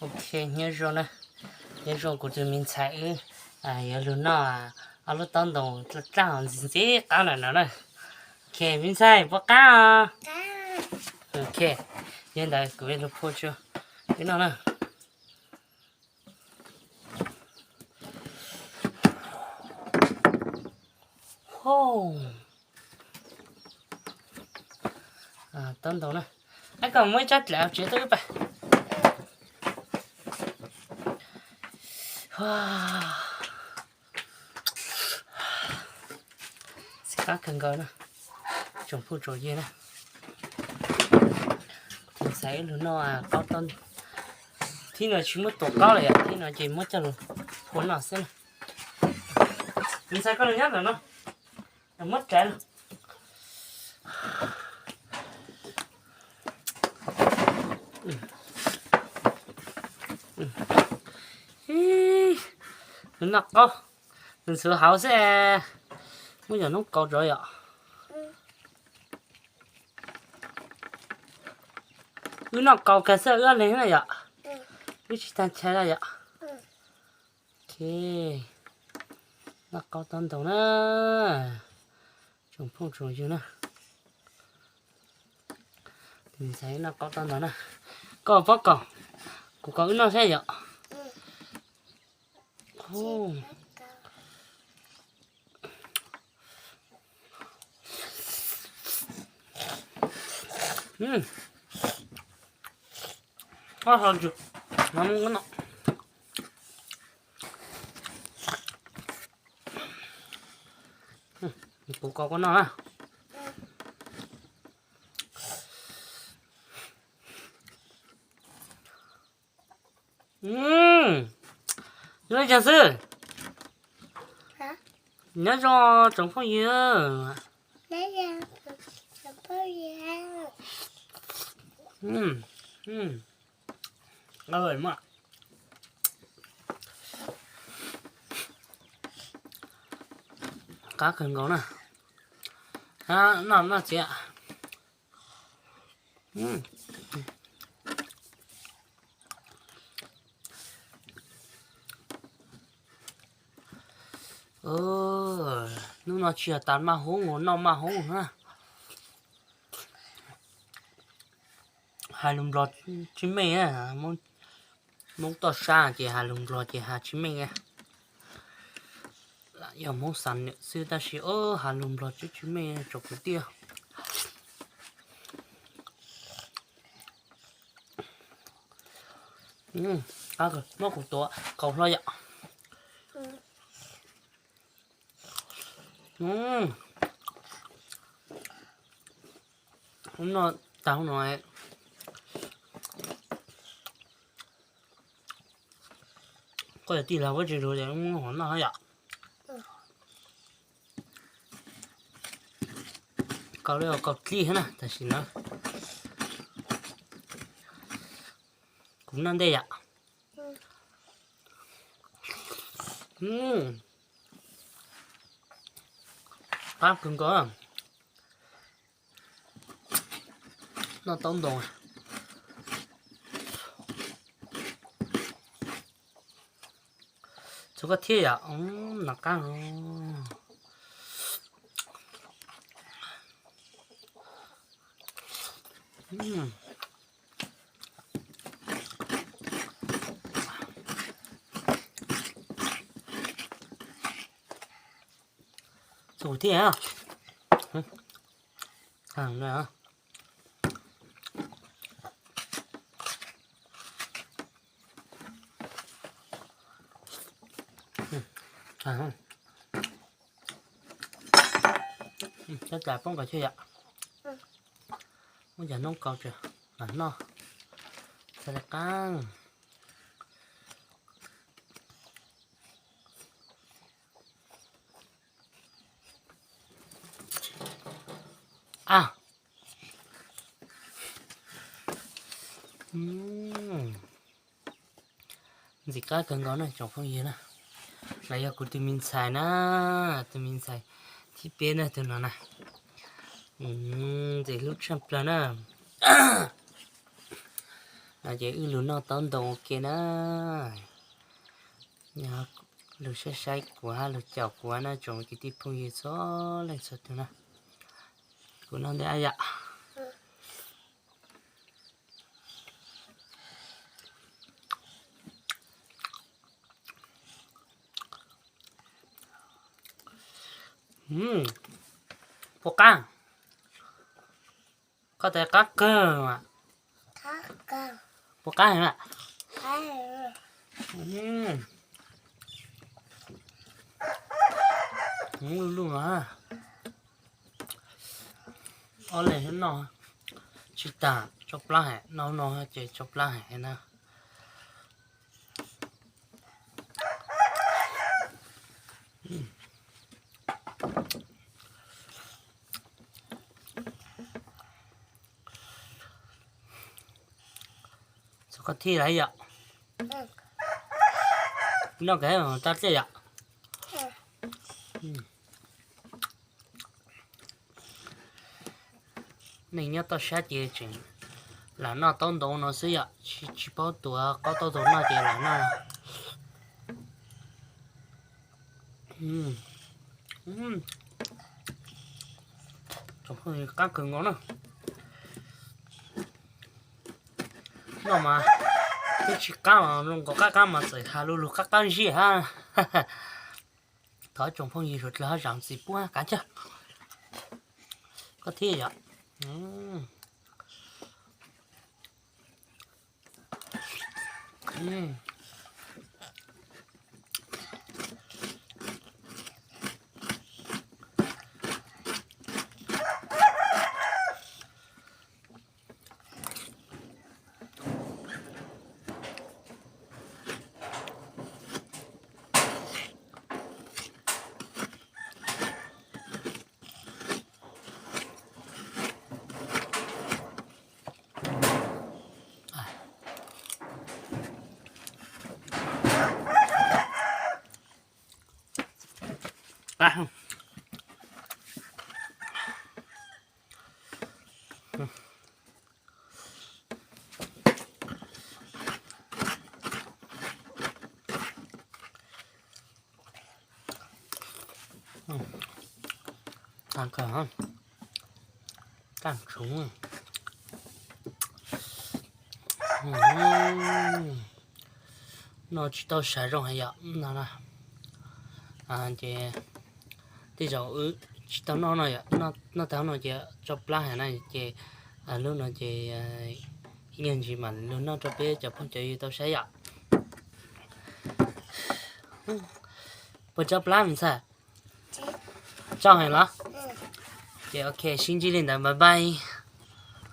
Ok, nyob zoo na, nyob zoo kuv tus me ntxhais wb yuav lug noj ob lub taub ntoos dlaj dlaj ntxim ntxim qab lawm no na. Ok, me ntxhais puas qab os? Ok, yog ntawd kuv lug phua rua wb noj na. Taub ntoos na, koj muab ib tsob dlaim tsev tuaj wb pab. Ntxim qab kawg nkaus na, tsoom phooj tsoom ywg na. Ntxhais wb lug noj qaub taub, thib no tsis muab tua qaub lawm yom, thib no ces muab coj lug phua noj xwb na. Ntxhais koj lug nyob ntawm no, muab rais no. Noj qaub, ntxhuav hauv xwb, muab yog noob kaus rau yom. Wb noj kaus kawg xwb wb ob leeg na yom, wb tsis tag chaw yom. Ok, noj qaub taub ntoos na, tsoom phooj tsoom ywg na. Ntxhais noj qaub taub ntoos na, koj paub kaus, kuv kaus wb noj saib yom. Kuv kaus koj noj na. Zoo li cas xwb? Nyob zoo tsoom phooj ywg. Qab kawg nkaus na. Noj noj txiv. Hnub no tsis yog tas maj hoob, noj maj hoob na. Has lus Nplog tsis meej, Hmoob toj sab ces has lus Nplog ces has tsis meej. Yog Hmoob xam nwm xwb tab sis has lus Nplog tsis tsis meej tsoom kwv tij. Muab kuv tuav kaus hlo yom. Noj tag no, koj yog tij laug koj tsis hlub ces muab hov noj yom. Kaus li kaus dlig thiab na, tam sim no kuv noj ntej yom. Qab kawg nkaus. Noj taub ntoos. Txhua koj thiab yom, noj qab. Txhua thiab. Cov cas poob qos thiab yom. Muab cov noob kaus tso los noj, txhaj li qab. Ntxim qab kawg nkaus na tsoom phooj ywg na. Los yog kuv tus me ntxhais na, tus me ntxhais thib peb na, tus no na. Ntxim hlub tshaj plaws na. Ces wb lug noj taub ntoo ua ke na. Yog lug saib saib kuv hab lug caum kuv na tsoom kwv tij phooj ywg txhua leej txhua tug na. Kuv noj ntej ab yom. Puas qab? Koj tas qab kawg mas. Puas qab mas? Luj luj no. Ob leeg noj tsis tag, tsau plab heev, noj no ces tsau plab heev na. Txog koj thib lawm yom. Noj kawg tas tiaj yom. Neeg nyob toj sab ces tseem lam noj taub ntoo no xwb yom, tsis paub tuav qaub taub ntoo noj ces lam noj. Tsoom phooj ywg, qab kawg nkaus na. Noj mas twb tsis qab los zoo nkaus, qab qab mas txawm has lug lug qab qab ntsej hab. Thov tsoom phooj ywg suav dlawg ho zaam txim pub hab kav chawj. Koj thib yom. Tag kawg, kaj tshoob. Noj tsis tau sav zoo heev yom no na. Ces tej zaum wb tsis tau noj no yom, noj tag no ces tsau plab heev na ces lub no ces ib nyuag ntsis mam lug noj rau peb cov phooj cov ywg tau saib yom. Puas tsau plab ntxhais? Tsau heev los? Ces ok, sib ntsib li ntawd, bye bye.